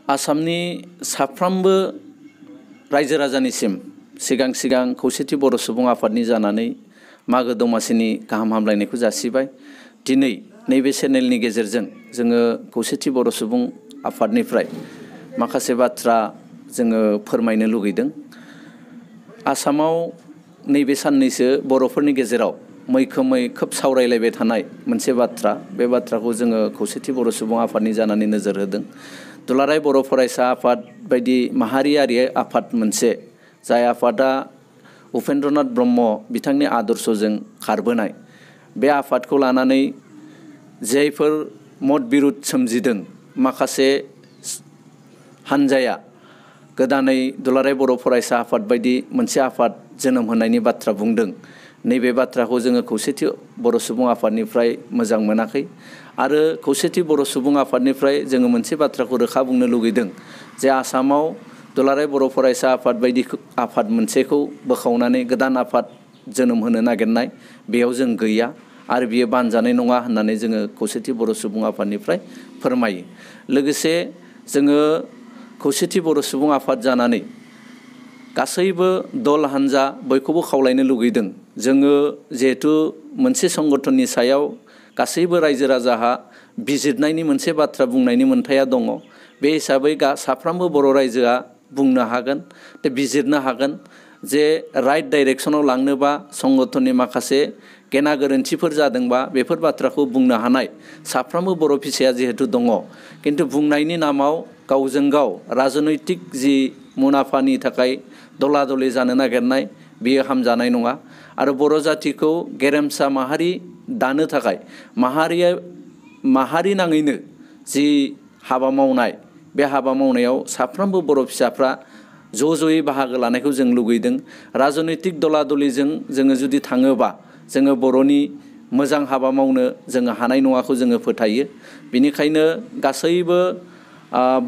आसामनि साफ्रोमबो रायजो राजानिसिम सिगां खौसेथि बर' सुबुं आफादनि जानानै मागो दमासिनि गाहाम हामलायनायखौ जासिबाय। दिनै नैबे चेनेलनि गेजेरजों जोङो खौसेथि बर' सुबुं आफादनिफ्राय माखासे बाथ्रा जोङो फोरमायनो लुगैदों। आसामाव नैबे साननैसो बर'फोरनि गेजेराव मैखोमै खोब सावरायलायबाय थानाय मोनसे बाथ्रा, बे बाथ्राखौ जोङो खौसेथि बर' सुबुं आफादनि जानानै नोजोर होदों। दुलाराय बर' फरायसा आफाद बायदि माहारियारि आफाद मोनसे, जाय आफादा उपेन्द्रनाथ ब्रह्म बिथांनि आदर्शजों खारबोनाय, बे आफादखौ लानानै जायफोर मत बिरुद सोमजिदों, माखासे हानजाया गोदानै दुलाराय बर' फरायसा आफाद बायदि मोनसे आफाद जोनोम होनायनि बाथ्रा बुंदों। नैबे बाथ्राखौ जोङो खौसेथि बर' सुबुं आफादनिफ्राय मोजां मोनाखै आरो खौसेथि बर' सुबुं आफादनिफ्राय जोङो मोनसे बाथ्राखौ रोखा बुंनो लुगैदों जे आसामाव दुलाराय बर' फरायसा आफाद बायदि आफाद मोनसेखौ बोखावनानै गोदान आफाद जोनोम होनो नागिरनाय, बेयाव जों गैया आरो बियो बानजानाय नङा होननानै जोङो खौसेथि बर' सुबुं आफादनिफ्राय फोरमायो। लोगोसे जोङो खौसेथि बर' सुबुं आफाद जानानै गासैबो दल हानजा बयखौबो खावलायनो लुगैदों। जोङो जिहेथु मोनसे संगठननि सायाव गासैबो रायजो राजाहा बिजिरनायनि मोनसे बाथ्रा बुंनायनि मोन्थाया दङ। बे हिसाबै साफ्रोमबो बर' रायजोआ बुंनो हागोन, बिजिरनो हागोन जे राइट डाइरेक्सनाव लांनोबा संगठननि माखासे गेना गोरोन्थिफोर जादोंबा बेफोर बाथ्राखौ बुंनो हानाय साफ्रोमबो बर' फिसाया जिहेतु दङ। किन्तु बुंनायनि नामाव गावजों गाव राजनैतिक जि मुलाम्फानि थाखाय दला दलि जानो नागिरनाय, बेयो हामजानाय नङा आरो बर' जातिखौ गेरेमसा माहारि दानो थाखाय माहारि नाङैनो जि हाबा मावनाय, बे हाबा मावनायाव साफ्रोमबो बर' फिसाफ्रा ज'यै बाहागो लानायखौ जों लुगैदों। राजनैतिक दला दलिजों जोङो जुदि थाङोबा जोङो बर'नि मोजां हाबा मावनो जोङो हानाय नङाखौ जोङो फोथायो। बेनिखायनो गासैबो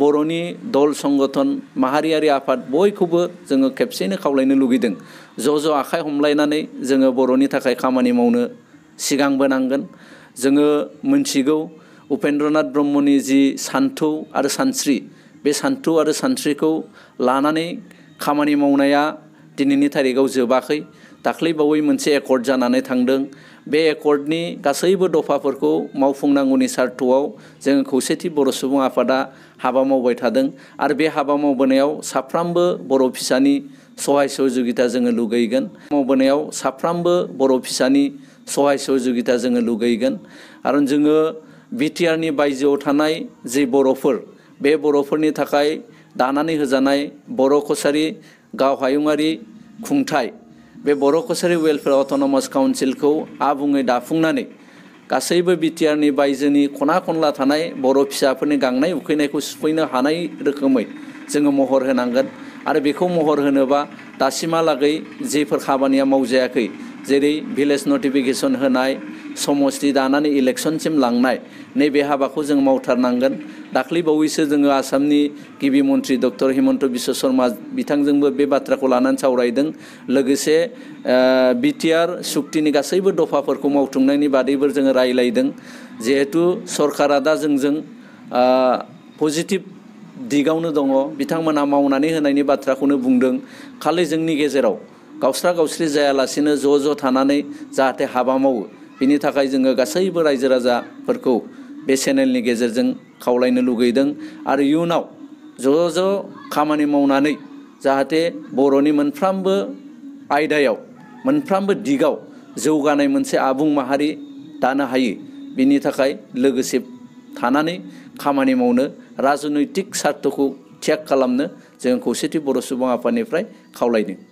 बर'नि दल संगठन माहारियारि आफाद बयखौबो जोङो खेबसेनो खावलायनो लुगैदों, ज' आखाइ हमलायनानै जोङो बर'नि थाखाय खामानि मावनो सिगांबोनांगोन। जोङो मोनथिगौ उपेन्द्रनाथ ब्रह्मनि जि सान्थौ आरो सानस्रि, बे सान्थौ आरो सानस्रिखौ लानानै खामानि मावनाया दिनैनि थारिखआव जोबाखै। दाख्लैबावै मोनसे एकर्ड जानानै थांदों। बे एकर्डनि गासैबो दफाफोरखौ मावफुंनांगौनि सार्थआव जोङो खौसेथि बर' सुबुं आफादा हाबा मावबाय थादों आरो बे हाबा मावबोनायाव साफ्रोमबो बर' फिसानि सहाय सहजुगिता जोङो लुगैगोन। मावबोनायाव साफ्रोमबो बर' फिसानि सहाय सहजुगिता जोङो लुगैगोन। आरो जोङो बिटिआरनि बायजोआव थानाय जि बर'फोर, बे बर'फोरनि थाखाय दानानै होजानाय बर' कसारि गाव हायुङारि खुंथाय, बे बर' कसारि वेलफेयार अट'नमास काउन्सिलखौ आबुङै दाफुंनानै गासैबो बिटिआरनि बायजोनि खना खनला थानाय बर' फिसाफोरनि गांनाय उखैनायखौ सुफैनो हानाय रोखोमै जोङो महर होनांगोन। आरो बेखौ महर होनोबा दासिमहालागै जेफोर खामानिया मावजायाखै, जेरै भिलेज नटिफिकेसन होनाय, समस्ति दानानै इलेक्सनसिम लांनाय, नैबे हाबाखौ जों मावथारनांगोन। दाख्लैबावैसो जोङो आसामनि गिबि मन्त्रि डक्टर हिमन्त बिश्व शर्मा बिथांजोंबो बे बाथ्राखौ लानानै सावरायदों। लोगोसे बिटिआर सुक्तिनि गासैबो दफाफोरखौ मावफुंनायनि बादैबो जोङो रायलायदों। जिहेतु सरकारा दा जोंजों पजिटिभ दिगावनो दङ, बिथांमोना मावनानै होनायनि बाथ्राखौनो बुंदों। खालि जोंनि गेजेराव गावस्रा गावस्रि जायालासेनो ज' थानानै जाहाथे हाबा मावो, बिनि थाखाय जोङो गासैबो रायजो राजाफोरखौ बे चेनेलनि गेजेरजों खावलायनो लुगैदों। आरो इयुनाव ज' खामानि मावनानै जाहाथे बर'नि मोनफ्रोमबो आयदायाव, मोनफ्रोमबो दिगाव जौगानाय मोनसे आबुं माहारि दानो हायो, बिनि थाखाय लोगोसे थानानै खामानि मावनो, राजनैतिक सार्थखौ त्याग खालामनो जों खौसेथि बर' सुबुं आफादनिफ्राय खावलायदों।